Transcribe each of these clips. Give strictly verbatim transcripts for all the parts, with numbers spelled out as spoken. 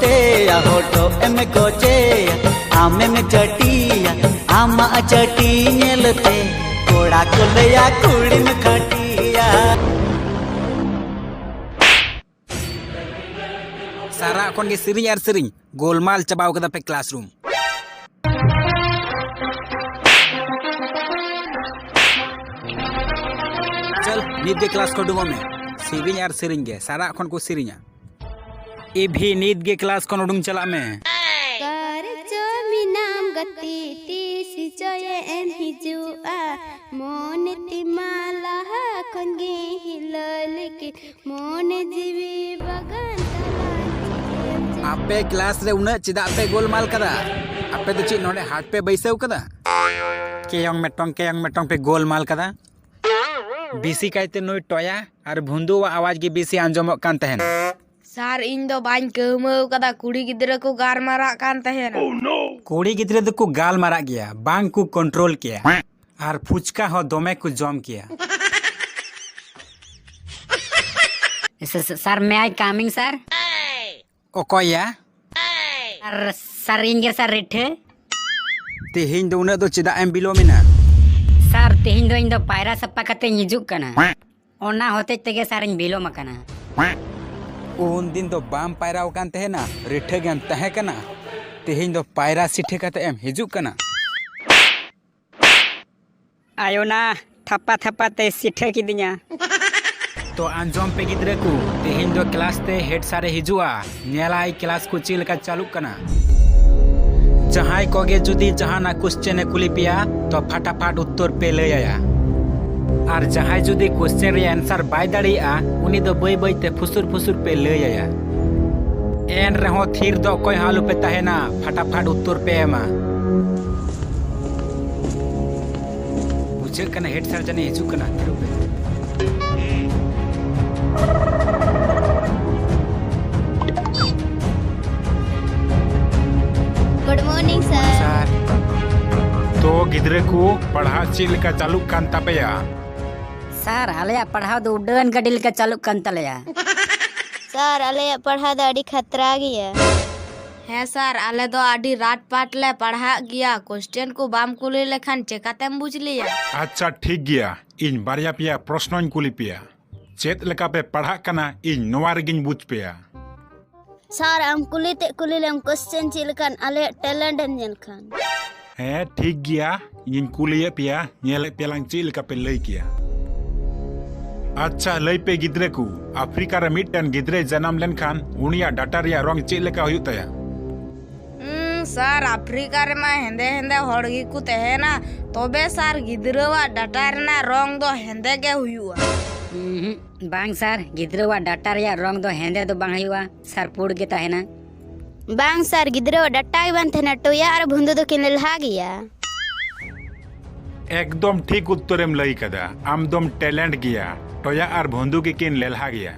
ᱛᱮᱭᱟ ᱦᱚᱴᱚᱜ ᱮᱢ ᱜᱚᱡᱮᱭᱟ, ᱟᱢᱮᱢ ᱪᱟᱹᱴᱤᱭᱟ, ᱟᱢᱟᱜ ᱪᱟᱹᱴᱤ ᱧᱮᱞᱛᱮ ᱠᱚᱲᱟ ᱠᱚ ᱞᱟᱹᱭᱟ ᱠᱩᱲᱤᱢ ᱠᱷᱟᱹᱴᱤᱭᱟ᱾ ᱥᱟᱨᱟ ᱠᱷᱚᱱ ᱜᱮ ᱥᱮᱨᱮᱧ ᱟᱨ ᱥᱮᱨᱮᱧ, ᱜᱳᱞᱢᱟᱞ ᱪᱟᱵᱟᱣ ᱠᱟᱫᱟ ᱯᱮ classroom᱾ ᱪᱚᱞ, ᱱᱤᱛ ᱜᱮ class ᱠᱷᱚᱱ ᱩᱰᱩᱝᱚᱜ ᱢᱮ᱾ ᱥᱮᱨᱮᱧ ᱟᱨ ᱥᱮᱨᱮᱧ ᱜᱮ, ᱥᱟᱨᱟ ᱠᱷᱚᱱ ᱠᱚ ᱥᱮᱨᱮᱧᱟ᱾ ᱮᱵᱷᱤ, ᱱᱤᱛ ᱜᱮ class ᱠᱷᱚᱱ ᱩᱰᱩᱝ ᱪᱟᱞᱟᱜ ᱢᱮ᱾ ᱚᱠᱟᱨᱮ ᱪᱚ ᱢᱮᱱᱟᱢ ᱜᱟᱛᱮ, ᱛᱤᱥ ᱪᱚᱭᱮ ᱮᱢ ᱦᱤᱡᱩᱜᱼᱟ? ᱢᱚᱱᱮ ᱛᱤᱢᱟ ᱞᱟᱦᱟ ᱠᱷᱚᱱ ᱜᱮ ᱦᱤᱞᱟᱹ, ᱞᱮᱠᱤᱱ ᱢᱚᱱᱮ ᱡᱤᱣᱤ ᱵᱟᱜᱟᱱ ᱫᱟᱞᱟᱱ ᱪᱮᱫ ᱮᱢ ᱪᱤᱠᱟᱹ? ᱟᱯᱮ class ᱨᱮ ᱩᱱᱟᱹᱜ ᱪᱮᱫᱟᱜ ᱯᱮ ᱜᱳᱞᱢᱟᱞ ᱠᱟᱫᱟ? ᱟᱯᱮ ᱫᱚ ᱪᱮᱫ ᱱᱚᱰᱮ ᱦᱟᱴ ᱯᱮ ᱵᱟᱹᱭᱥᱟᱹᱣ ᱠᱟᱫᱟ? ᱠᱮᱭᱚᱝ ᱢᱮᱴᱚᱝ, ᱠᱮᱭᱚᱝ ᱢᱮᱴᱚᱝ ᱯᱮ ᱜᱳᱞᱢᱟᱞ ᱠᱟᱫᱟ᱾ ᱵᱮᱥᱤ ᱠᱟᱭᱛᱮ ᱱᱩᱭ ᱴᱚᱭᱟ ᱟᱨ ᱵᱷᱩᱸᱫᱩᱣᱟᱜ ᱟᱣᱟᱡ ᱜᱮ ᱵᱮᱥᱤ ᱟᱸᱡᱚᱢᱚᱜ ᱠᱟᱱ ᱛᱟᱦᱮᱱ᱾ ᱥᱟᱨ, ᱤᱧ ᱫᱚ ᱵᱟᱹᱧ ᱠᱟᱹᱣᱢᱟᱹᱣ ᱠᱟᱫᱟ, ᱠᱩᱲᱤ ᱜᱤᱫᱽᱨᱟᱹ ᱠᱚ ᱜᱟᱞᱢᱟᱨᱟᱜ ᱠᱟᱱ ᱛᱟᱦᱮᱱᱟ᱾ ᱠᱩᱲᱤ ᱜᱤᱫᱽᱨᱟᱹ ᱫᱚᱠᱚ ᱜᱟᱞᱢᱟᱨᱟᱜ ᱜᱮᱭᱟ, ᱵᱟᱝ ᱠᱚ control ᱠᱮᱭᱟ᱾ ᱟᱨ ᱯᱷᱩᱪᱠᱟ ᱦᱚᱸ ᱫᱚᱢᱮ ᱠᱚ ᱡᱚᱢ ᱠᱮᱭᱟ᱾ ᱥ-, ᱥ-, sir, may I coming, sir? ᱚᱠᱚᱭᱟ? R sir, ᱤᱧ ᱜᱮ sir, ᱨᱤᱴᱷᱟᱹ᱾ ᱛᱮᱦᱮᱧ ᱫᱚ ᱩᱱᱟᱹᱜ ᱫᱚ ᱪᱮᱫᱟᱜ ᱮᱢ ᱵᱤᱞᱚᱢ ᱮᱱᱟ? Sir, ᱛᱮᱦᱮᱧ ᱫᱚ ᱤᱧ ᱫᱚ ᱯᱟᱭᱨᱟ ᱥᱟᱯᱷᱟ ᱠᱟᱛᱮᱧ ᱦᱤᱡᱩᱜ ᱠᱟᱱᱟ᱾ ᱚᱱᱟ ᱦᱚᱛᱮᱡ ᱛᱮᱜᱮ sir, ᱤᱧ ᱵᱤᱞᱚᱢ ᱟᱠᱟᱱᱟ᱾ ᱩᱱ ᱫᱤᱱ ᱫᱚ ᱵᱟᱢ ᱯᱟᱭᱨᱟ ᱟᱠᱟᱱ ᱛᱟᱦᱮᱱᱟ, ᱨᱤᱴᱷᱟᱹ ᱜᱮᱢ ᱛᱟᱦᱮᱸ ᱠᱟᱱᱟ᱾ ᱛᱮᱦᱮᱧ ᱫᱚ ᱯᱟᱭᱨᱟ ᱥᱤᱴᱷᱟᱹ ᱠᱟᱛᱮ ᱮᱢ ᱦᱤᱡᱩᱜ ᱠᱟᱱᱟ᱾ ᱟᱭᱳᱱᱟ, ᱛᱷᱟᱯᱟ ᱛᱷᱟᱯᱟ ᱛᱮ ᱥᱤᱴᱷᱟᱹ ᱠᱤᱫᱤᱧᱟ᱾ ᱛᱚ ᱟᱸᱡᱚᱢ ᱯᱮ ᱜᱤᱫᱽᱨᱟᱹ ᱠᱚ, ᱛᱮᱦᱮᱧ ᱫᱚ class ᱛᱮ head sir ᱮ ᱦᱤᱡᱩᱜᱼᱟ, ᱧᱮᱞᱟᱭ class ᱠᱚ ᱪᱮᱫ ᱞᱮᱠᱟ ᱪᱟᱹᱞᱩᱜ ᱠᱟᱱᱟ᱾ ᱡᱟᱦᱟᱸᱭ ᱠᱚᱜᱮ ᱡᱩᱫᱤ ᱡᱟᱦᱟᱱᱟᱜ question ᱮ ᱠᱩᱞᱤ ᱯᱮᱭᱟ, ᱛᱚ ᱯᱷᱟᱴᱟᱯᱷᱟᱴ ᱩᱛᱛᱚᱨ ᱯᱮ ᱞᱟᱹᱭ ᱟᱭᱟ᱾ ᱟᱨ ᱡᱟᱦᱟᱸᱭ ᱡᱩᱫᱤ question ᱨᱮᱭᱟᱜ answer ᱵᱟᱭ ᱫᱟᱲᱮᱭᱟᱜᱼᱟ, ᱩᱱᱤ ᱫᱚ ᱵᱟᱹᱭ ᱵᱟᱹᱭ ᱛᱮ ᱯᱷᱩᱥᱩᱨ ᱯᱷᱩᱥᱩᱨ ᱯᱮ ᱞᱟᱹᱭ ᱟᱭᱟ᱾ ᱮᱱ ᱨᱮᱦᱚᱸ ᱛᱷᱤᱨ ᱫᱚ ᱚᱠᱚᱭ ᱦᱚᱸ ᱟᱞᱚ ᱯᱮ ᱛᱟᱦᱮᱱᱟ, ᱯᱷᱟᱴᱟᱯᱷᱟᱴ ᱩᱛᱛᱚᱨ ᱯᱮ ᱮᱢᱟ᱾ ᱵᱩᱡᱷᱟᱹᱜ ᱠᱟᱱᱟ head sir ᱡᱟᱹᱱᱤᱡ ᱦᱤᱡᱩᱜ ᱠᱟᱱᱟ, ᱛᱷᱤᱨᱚᱜ ᱯᱮ᱾ Good morning, sir. Sir, ᱛᱚ ᱜᱤᱫᱽᱨᱟᱹ ᱠᱚ, ᱯᱟᱲᱦᱟᱜ ᱪᱮᱫ ᱞᱮᱠᱟ ᱪᱟᱹᱞᱩᱜ ᱠᱟᱱ ᱛᱟᱯᱮᱭᱟ? Sir, ᱟᱞᱮᱭᱟᱜ ᱯᱟᱲᱦᱟᱣ ᱫᱚ ᱩᱰᱟᱹᱱ ᱜᱟᱹᱰᱤ ᱞᱮᱠᱟ ᱪᱟᱹᱞᱩᱜ ᱠᱟᱱ ᱛᱟᱞᱮᱭᱟ᱾ ᱥᱟᱨ, ᱟᱞᱮᱭᱟᱜ ᱯᱟᱲᱦᱟᱣ ᱫᱚ ᱟᱹᱰᱤ ᱠᱷᱟᱛᱨᱟ ᱜᱮᱭᱟ᱾ ᱦᱮᱸ ᱥᱟᱨ, ᱟᱞᱮ ᱫᱚ ᱟᱹᱰᱤ ᱨᱟᱴ ᱯᱟᱴ ᱞᱮ ᱯᱟᱲᱦᱟᱜ ᱜᱮᱭᱟ᱾ ᱠᱚᱥᱪᱮᱱ ᱠᱚ ᱵᱟᱢ ᱠᱩᱞᱤ ᱞᱮᱠᱷᱟᱱ ᱪᱮᱠᱟᱛᱮᱢ ᱵᱩᱡᱽ ᱞᱮᱭᱟ? ᱟᱪᱪᱷᱟ, ᱴᱷᱤᱠ ᱜᱮᱭᱟ, ᱤᱧ ᱵᱟᱨᱭᱟ ᱯᱮᱭᱟ ᱯᱨᱚᱥᱱᱚᱧ ᱠᱩᱞᱤ ᱯᱮᱭᱟ᱾ ᱪᱮᱫ ᱞᱮᱠᱟ ᱯᱮ ᱯᱟᱲᱦᱟᱜ ᱠᱟᱱᱟ, ᱤᱧ ᱱᱚᱣᱟ ᱨᱮᱜᱮᱧ ᱵᱩᱡᱽ ᱯᱮᱭᱟ᱾ ᱥᱟᱨ, ᱟᱢ ᱠᱩᱞᱤ ᱛᱮ ᱠᱩᱞᱤ ᱞᱮᱢ, ᱠᱚᱥᱪᱮᱱ ᱪᱮᱫ ᱞᱮᱠᱟᱱ, ᱟᱞᱮᱭᱟᱜ ᱴᱮᱞᱮᱱᱴ ᱮᱢ ᱧᱮᱞ ᱠᱷᱟᱱ᱾ ᱦᱮᱸ, ᱴᱷᱤᱠ ᱜᱮᱭᱟ, ᱤᱧᱤᱧ ᱠᱩᱞᱤᱭᱮᱫ ᱯᱮᱭᱟ, ᱧᱮᱞᱮᱫ ᱯᱮᱭᱟᱞᱟᱝ ᱪᱮᱫ ᱞᱮᱠᱟ ᱯᱮ ᱞᱟᱹᱭ ᱠᱮᱭᱟ᱾ ᱟᱪᱪᱷᱟ, ᱞᱟᱹᱭ ᱯᱮ ᱜᱤᱫᱽᱨᱟᱹ ᱠᱚ, ᱟᱯᱷᱨᱤᱠᱟ ᱨᱮ ᱢᱤᱫᱴᱮᱱ ᱜᱤᱫᱽᱨᱟᱹᱭ ᱡᱟᱱᱟᱢ ᱞᱮᱱᱠᱷᱟᱱ ᱩᱱᱤᱭᱟᱜ ᱰᱟᱴᱟ ᱨᱮᱭᱟᱜ ᱨᱚᱝ ᱪᱮᱫ ᱞᱮᱠᱟ ᱦᱩᱭᱩᱜ ᱛᱟᱭᱟ? ᱦᱩᱸ, ᱥᱟᱨ, ᱟᱯᱷᱨᱤᱠᱟ ᱨᱮᱢᱟ ᱦᱮᱸᱫᱮ ᱦᱮᱸᱫᱮ ᱦᱚᱲ ᱜᱮᱠᱚ ᱛᱟᱦᱮᱱᱟ᱾ ᱛᱚᱵᱮ ᱥᱟᱨ, ᱜᱤᱫᱽᱨᱟᱹᱣᱟᱜ ᱰᱟᱴᱟ ᱨᱮᱱᱟᱜ ᱨᱚᱝ ᱫᱚ ᱦᱮᱸᱫᱮ ᱜᱮ ᱦᱩᱭᱩᱜᱼᱟ᱾ ᱩᱸᱦᱩᱸ, ᱵᱟᱝ ᱥᱟᱨ, ᱜᱤᱫᱽᱨᱟᱹᱣᱟᱜ ᱰᱟᱴᱟ ᱨᱮᱭᱟᱜ ᱨᱚᱝ ᱫᱚ ᱦᱮᱸᱫᱮ ᱫᱚ ᱵᱟᱝ ᱦᱩᱭᱩᱜᱼᱟ ᱥᱟᱨ, ᱯᱩᱸᱰ ᱜᱮ ᱛᱟᱦᱮᱱᱟ᱾ ᱵᱟᱝ ᱥᱟᱨ, ᱜᱤᱫᱽᱨᱟᱹᱣᱟᱜ ᱰᱟᱴᱟ ᱜᱮ ᱵᱟᱝ ᱛᱟᱦᱮᱱᱟ, ᱴᱚᱭᱟ ᱟᱨ ᱵᱷᱩᱸᱫᱩ ᱫᱚᱠᱤᱱ ᱞᱮᱞᱦᱟ ᱜᱮᱭᱟ᱾ ᱮᱠᱫᱚᱢ ᱴᱷᱤᱠ ᱩᱛᱛᱚᱨᱮᱢ ᱞᱟᱹᱭ ᱠᱟᱫᱟ, ᱟᱢ ᱫᱚᱢ ᱴᱮᱞᱮᱱᱴ ᱜᱮᱭᱟ, ᱴᱚᱭᱟ ᱟᱨ ᱵᱷᱩᱸᱫᱩ ᱜᱮᱠᱤᱱ ᱞᱮᱞᱦᱟ ᱜᱮᱭᱟ᱾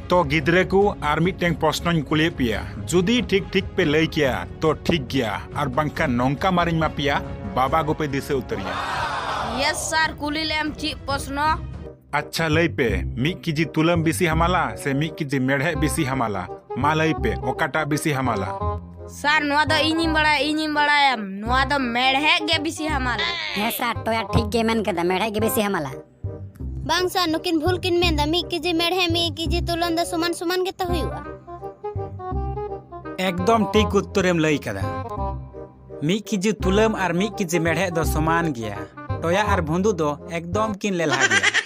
ᱛᱚ ᱜᱤᱫᱽᱨᱟᱹ ᱠᱚ, ᱟᱨ ᱢᱤᱫᱴᱮᱱ ᱯᱨᱚᱥᱱᱚᱧ ᱠᱩᱞᱤᱭᱮᱫ ᱯᱮᱭᱟ, ᱡᱩᱫᱤ ᱴᱷᱤᱠ ᱴᱷᱤᱠ ᱯᱮ ᱞᱟᱹᱭ ᱠᱮᱭᱟ ᱛᱚ ᱴᱷᱤᱠ ᱜᱮᱭᱟ, ᱟᱨ ᱵᱟᱝᱠᱷᱟᱱ ᱱᱚᱝᱠᱟ ᱢᱟᱨᱤᱧ ᱢᱟ ᱯᱮᱭᱟ, ᱵᱟᱵᱟ ᱜᱚᱯᱮ ᱫᱤᱥᱟᱹ ᱩᱛᱟᱹᱨᱤᱧᱟ᱾ ᱭᱮᱥ ᱥᱟᱨ, ᱠᱩᱞᱤ ᱞᱮᱢ ᱪᱮᱫ ᱯᱨᱚᱥᱱᱚ? ᱟᱪᱪᱷᱟ, ᱞᱟᱹᱭ ᱯᱮ, ᱢᱤᱫ ᱠᱮᱡᱤ ᱛᱩᱞᱟᱹᱢ ᱵᱮᱥᱤ ᱦᱟᱢᱟᱞᱟ ᱥᱮ ᱢᱤᱫ ᱠᱮᱡᱤ ᱢᱮᱲᱦᱮᱫ ᱵᱮᱥᱤ ᱦᱟᱢᱟᱞᱟ? ᱢᱟ ᱞᱟᱹᱭ ᱯᱮ, ᱚᱠᱟᱴᱟᱜ ᱵᱮᱥᱤ ᱦᱟᱢᱟᱞᱟ? ᱥᱟᱨ, ᱱᱚᱣᱟ ᱫᱚ ᱤᱧᱤᱧ ᱵᱟᱲᱟᱭᱟ, ᱤᱧᱤᱧ ᱵᱟᱲᱟᱭᱟ, ᱱᱚᱣᱟ ᱫᱚ ᱢᱮᱲᱦᱮᱫ ᱜᱮ ᱵᱮᱥᱤ ᱦᱟᱢᱟᱞᱟ᱾ ᱦᱮᱸ ᱥᱟᱨ, ᱴᱚᱭᱟ ᱴᱷᱤᱠ ᱜᱮ ᱢᱮᱱ ᱠᱮᱫᱟ, ᱢᱮᱲᱦᱮᱫ ᱜᱮ ᱵᱮᱥᱤ ᱦᱟᱢᱟᱞᱟ᱾ ᱵᱟᱝ ᱥᱟᱨ, ᱱᱩᱠᱤᱱ ᱵᱷᱩᱞ ᱠᱤᱱ ᱢᱮᱱᱫᱟ, ᱢᱤᱫ ᱠᱮᱡᱤ ᱢᱮᱲᱦᱮᱫ ᱢᱤᱫ ᱠᱮᱡᱤ ᱛᱩᱞᱟᱹᱢ ᱫᱚ ᱥᱚᱢᱟᱱ ᱥᱚᱢᱟᱱ ᱜᱮᱛᱚ ᱦᱩᱭᱩᱜᱼᱟ᱾ ᱮᱠᱫᱚᱢ ᱴᱷᱤᱠ ᱩᱛᱛᱚᱨᱮᱢ ᱞᱟᱹᱭ ᱠᱟᱫᱟ᱾ ᱢᱤᱫ ᱠᱮᱡᱤ ᱛᱩᱞᱟᱹᱢ ᱟᱨ ᱢᱤᱫ ᱠᱮᱡᱤ ᱢᱮᱲᱦᱮᱫ ᱫᱚ ᱥᱚᱢᱟᱱ ᱜᱮᱭᱟ᱾ ᱴᱚᱭᱟ ᱟᱨ ᱵᱷᱩᱸᱫᱩ ᱫᱚ ᱮᱠᱫᱚᱢ ᱠᱤᱱ ᱞᱮᱞᱦᱟ ᱜᱮᱭᱟ᱾